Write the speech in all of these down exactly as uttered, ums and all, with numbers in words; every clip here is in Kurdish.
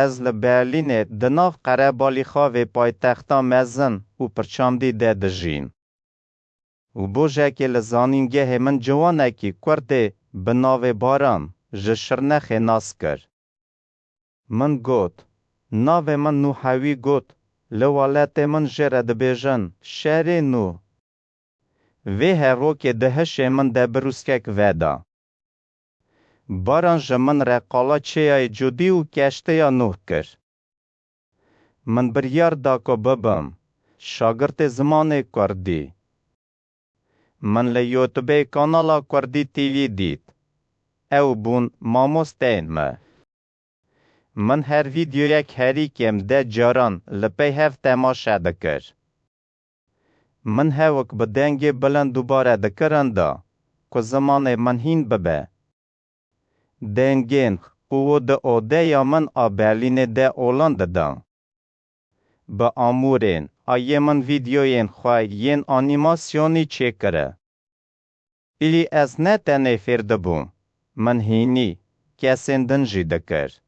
Ez li Berlînê di nav qerebalîxa vê paytexta mezin û pirçamdî de dijîm. Û bojekê li zanîngehê min ciwanekî kurdê bi navê Baran ji Şirnexê nas kir. Min got, navê min Nûhewî got, li welatê min jê re dibêjin Şerê Nûh. Vê herokê di hişê min de birûskek veda. Baran ji min re qala çêyayê Cûdî û keşteya Nûh kir. Min biryar da ku bibim şagirtê zimanê kurdî. Min li YouTubeê kanala Kurdî T V dît. Ew bûn mamosteyên me. Min her vîdeoyek herî kêm deh caran li pey hev temaşe dikir. Min hewik bi dengê bilind dubare dikirin da ku zimanê min hîn bibe. Dengên ku di odeya min a Berlînê de olan didan. Bi amûrên a yê min vîdeoyên xwe yên anîmasyonî çêkire. Îlî ez ne tenê fêr dibûm, min hînî kesên din jî dikir.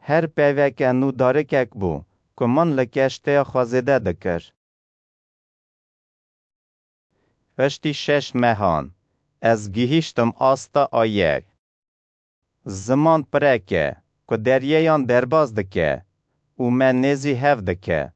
Her peveke nû darikek bû ku min li keşteya xwe zêde dikir. Piştî şeş mehan ez gihîştim asta a yek. Ziman pirek e ku deryeyan derbas dike û me nêzî hev dike.